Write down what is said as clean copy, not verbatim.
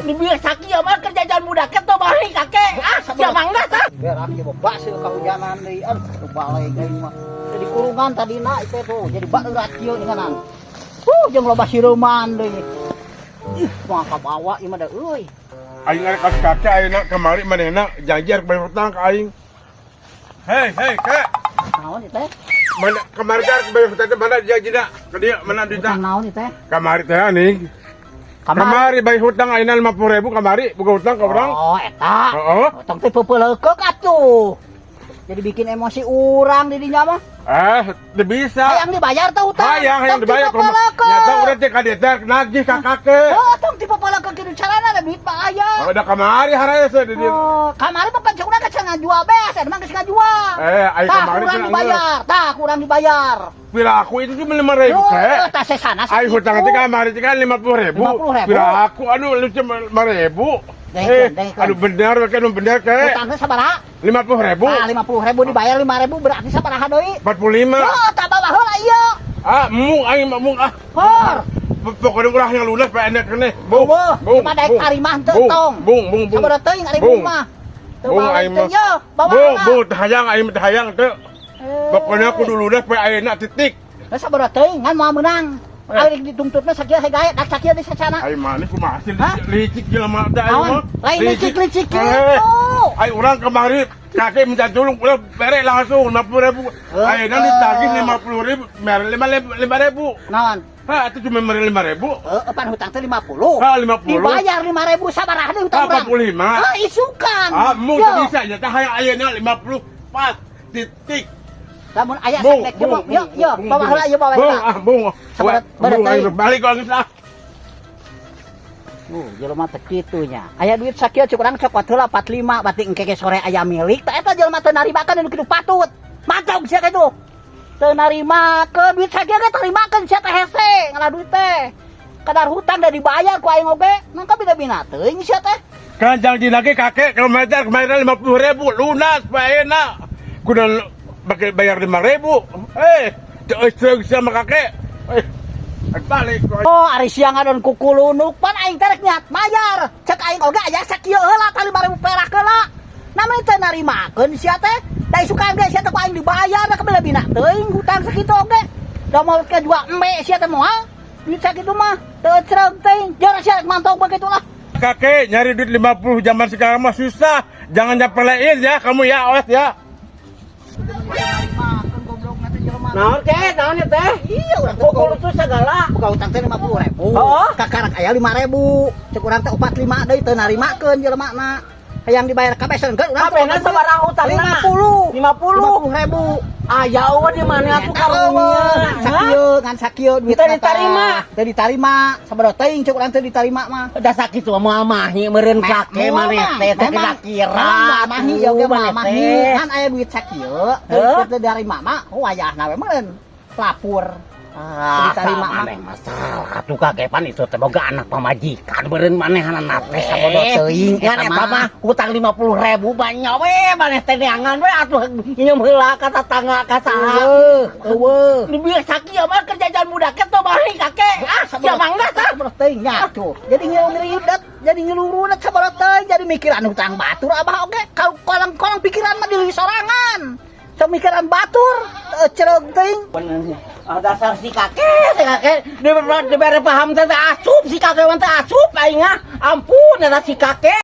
Dibiar sakieu mah kerja jalan budak teh balik, Kakek. Ah, sia mangga tah. Berak ieu baseuh kahujanan deui. Aduh, balik aing mah. Jadi kurungan tadina itu tuh, jadi beurat kieu inganan. Huh, jeung loba sireuman deui. Ih, mah kabawa ieu mah da euy. Aing arek ka kakek ayeuna, kamari manehna janji arek bayar hutang ka aing. Hei, hei, Kek. Naon ieu teh? Mana kamari teh arek bayar hutang teh, mana janjina? Ka dieu mana duitna? Hutang naon ieu teh? Kamari teh nih. Kamari bayar hutang ayeuna 50.000, kamari boga hutang ka urang. Oh, eta. Heeh. Tong teh peupeuleukeuk atuh. Jadi bikin emosi urang di dinya mah. Eh, teu bisa. Hayang dibayar teh hutang. Hayang, hayang Tong dibayar kalau tipepelekeuk. nyata urang teh ka dieu teh nagih ka kakek. Oh, tong tipepelekeuk kitu carana, da duit mah aya. Oh, da kamari haraya teh di dieu. Oh, kamari mah kan urang kan ngajual beas, eta mah geus ngajual. Eh, ai Tah kamari kurang teh dibayar, tah kurang dibayar. Pira aku itu cuma 5.000, Oh, Kek. tah sesana Ai hutang teh kamari teh kan 50.000. 50.000. Pira aku anu lu cuma 5.000. Dengkeun, Eh, dengkeun. aduh bener, ke anu bener, Kek. Hutangnya sabaraha? 50.000. Ah, 50.000 dibayar 5.000 berarti sabaraha deui? 45. Oh, tah bawa heula ieu. Ah, mung aing mah mung ah. Hor. Pokoknya urang yang lunas pak enak keneh. Bung, Eueuh, bung, cuma daek bung. tarima henteu Bung, tong. Bung, bung, bung. Sabaraha teuing ari Bung. bung mah. Teu Bung balik aing teh mah. ye, bawa Bung, heula. bung, teu hayang aing mah, teu hayang teu. Eh. Pokoknya kudu lunas pak ayeuna titik. Lah, sabaraha teuing ngan moal meunang. Eh. Ari dituntutna sakieu hegae, dak sakieu di sacana. Aing mah kumaha sih, Hah? licik jelema teh aing Naon? mah. Lain licik-licik Eh, kitu. Aing urang kemari kakek minta tolong, udah bere langsung 50.000. Eh, Ayeuna eh. ditagih 50.000, mere 5.000. Naon? Hah, itu cuma mere 5.000. Heeh, pan hutang teh 50. Ah, 50. Dibayar 5.000 sabaraha deui hutang Ah, urang? 45. Ah, isukan. Ah, mung Yo. teu bisa nya teh hayang ayeuna 54 titik. Lamun aya Bung, sakdek bung, yo, yo, bung, bawa bung. heula ieu, bawa Bung, heula. ah, bung. Sabar, Bung, teuing. ayo balik kok geus ah. Jelema teh kitu nya. Aya duit sakieu cuk urang cokot heula 45, berarti engke ge sore aya milik. Tah eta jelema teu narimakeun anu kitu patut. Mantap sia kitu. Teu narimakeun duit sakieu ge tarimakeun sia teh hese ngalah duit teh. Kadar hutang da dibayar ku aing oge. Nangka bina-bina teuing sia teh. Kan janji lagi kakek kemarin kemarin 50.000 lunas pak enak. Kudu pakai bayar 5.000. Eh, teu sama kakek. Eh, balik. Oh, ari siang ngadon kukulunuk pan aing teh rek niat mayar. Cek aing oge aya sakieu heula tah 5.000 perak heula. Namanya teu narimakeun sia teh. Da isukan ge sia teh ku aing dibayar da kabina teuing hutang sakitu oge. Da mau ke jual embe sia teh moal. Duit sakitu mah teu cereg teuing. Jor sia rek mantau begitu lah. Kakek nyari duit 50 zaman sekarang mah susah. Jangan nyepelein ya kamu ya, awas ya. Narimakeun goblokna teh jelema. Naon, Kek? Naon ya teh? Iya, urang teh Pukul itu segala. buka hutang teh 50.000. Oh. Kakarak aya 5.000. Cek urang teh 45 deui teu narimakeun jelemana. Hayang dibayar kabeh sedengkeun urang Kabehna sabaraha hutangna? 50. 50. 50.000. Ah, jauh di mana atuh karunya? Sakieu ngan sakieu duit Teu ditarima. Teu ditarima. Sabaraha teuing cek urang teu ditarima mah. Da sakitu mah moal mahi meureun kakek maneh teh teh kira-kira. Moal mahi oge moal Maneh mahi. teh. Kan aya duit sakieu, Heuh? teu ditarima mah oh wayahna we meureun lapur. Ah, Ditarima mah. maneh masalah tuh kakek, pan itu teh boga anak pamajikan meureun manehanna teh. Sabodo teuing Ngan eta eta mah. mah hutang 50.000 banyak we maneh teh neangan we atuh nyeum heula ka tatangga ka saha. Eueuh, eueuh. Dibiar sakieu mah kerja jalan budak teh balik kakek. Ah, sia mangga tah. Sabaraha teuing nya tuh. Jadi ngilurudet, jadi ngilurudet sabaraha teuing, jadi mikiran hutang batur abah oge. Kalau kolang-kolang pikiran mah di sorangan. So mikiran batur, cereg teuing. Ah, dasar si kakek dibere paham teh asup si kakek mah teh asup aing ah. Ampun eta si kakek.